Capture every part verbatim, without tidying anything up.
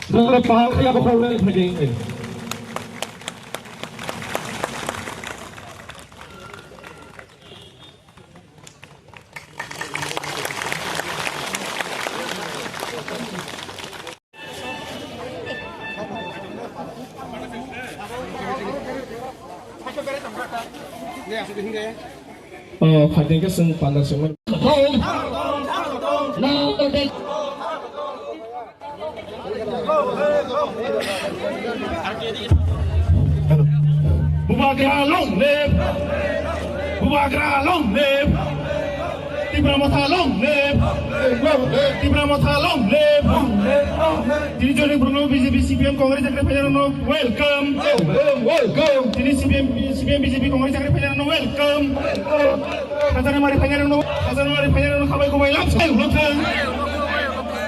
Sandra Pahang ya bakal main thaging. Oh, khating ke sung panda sung. Bubagra long live! Bubagra long live! Tipra Motha long live! Tipra Motha long live! Tini joni Bruno B J P C P M Congress Secretary Phainarano welcome! Welcome! Tini C P M, C P M B J P Congress Secretary Phainarano welcome! Hasanamari Phainarano, Hasanamari Phainarano khabai kubai lam sai ulo thang!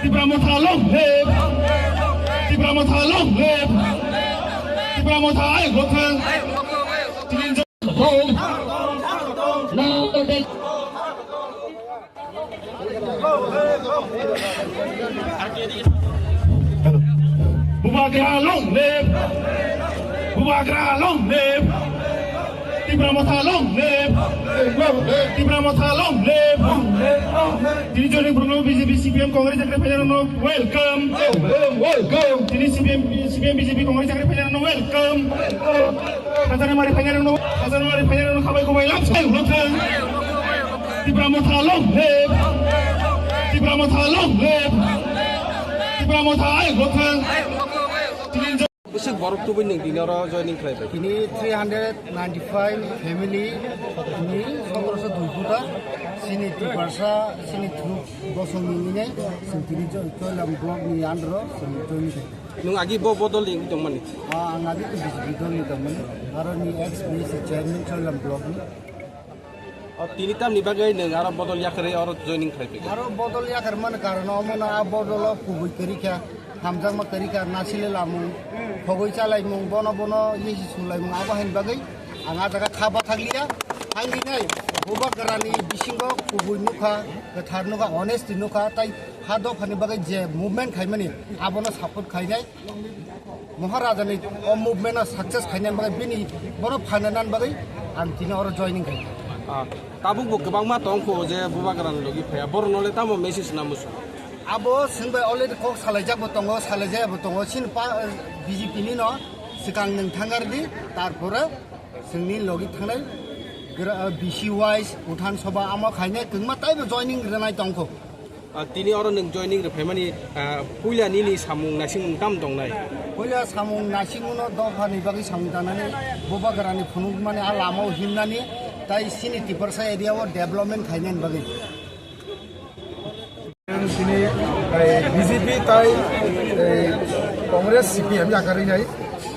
Tipra Motha long live! Tipra Motha long live! Tipra Motha ai ulo thang! Tini Bubagra long live! Bubagra long live! Tipra Motha long live! Tipra Motha long live! Tini joni Bruno B J P C P M Congress Secretary Phainarano welcome! Welcome! Tini C P M, C P M B J P Congress Secretary Phainarano welcome! Hasanamari Phainarano, Hasanamari Phainarano khabai kubai lam sai ulo thang. Tipra Motha long live! Tipra Motha long live! Tipra Motha ai ulo thang. Bwswk borok tubui nwng tini oro joining khlai bai? Tini three hundred ninety-five family, tini sotorosho dui kuta, chini Tiprasa, chini thuk dosong ni nini, chwng tini Choi-, Choilam block ni under o chwng joining khlai. Nwng agi bo bodol ni tongmani? Ah, ang agi to B J P dol ni tongmani. Aro ni ex B C chairman Choilam block ni. O, tini tamni bagwi nwng aro bodol yakarwi oro joining khlai phikha? Aro bodol yakarmani karon omo no a bodol o kubui kwrwi kha, hamjakma kwrwi kha, nasile lamung, khogwi chalaimung, bono bono yesi sulaimung, abo haini bagwi ang a jaga kha bathakliya. Haini nai Bubagrani bisingo kubui nukha, kwthar nukha, honesty nukha, tai ha dophani bagwi je movement khaimani abono support khainai. Maharajani o movement o success khainani bagwi bini bono phainanani bagwi ang tini oro joining khai. Ah, tabuk bo kwbangma tongkho je Bubagrani logi phaiya, borokno le tamo message na muchung? Abo chwng bai already kok salaijak bo tongo, salaijaya bo tongo, chini pa, B J P ni no swkang nwng thangar di, tarpore chwngni logi thangnai gra-, B C wise, Bhutan Sabha amo khainai kwngma taibo joining rwnai tongkho. Ah, tini oro nwng joining rwphaimani, ah, puila nini samung naisingmung tamo tongnai? Puila samung naisingmungno dophani bagwi samung tangnani, Bubagrani phunukmani a lamao himnani, tai chini Tiprasa area o development khainani bagwi. Tini, eh, B J P tai, eh, Congress C P M yakarwi nai.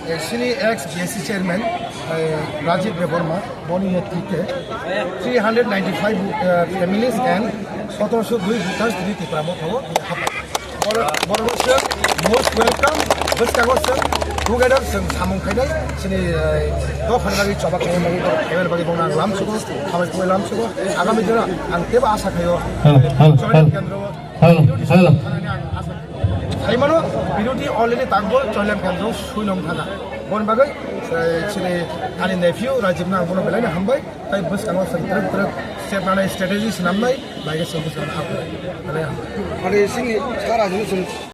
Eh, chini ex B S C chairman, eh, Rajib Debbarma, boni netritwe three hundred ninety-five, eh, families and sotorosho dui voters tini Tipra Motha o hapai. Boro, boro se most welcome, bwskango se together se samung khainai, chini, eh, dophani bagwi choba khainai bagwi, khainai bagwi bono ang lamsugo, habai khabai lamsugo, agami dino ang tebo asa khaio. Hello, hello, Joining hello. Kendro Hello, hello. Saimano, biduti already tangbo Choilam Kendro suinong thana. Bon bagwi, eh, chini ani nephew Rajib no ang bono belai no hambai, tai bwskango chwng twrwk twrwk step nanai strategy swnamnai, bai khe chwng bwskango hapo. Belai hambai. Ore sini sara jini sini.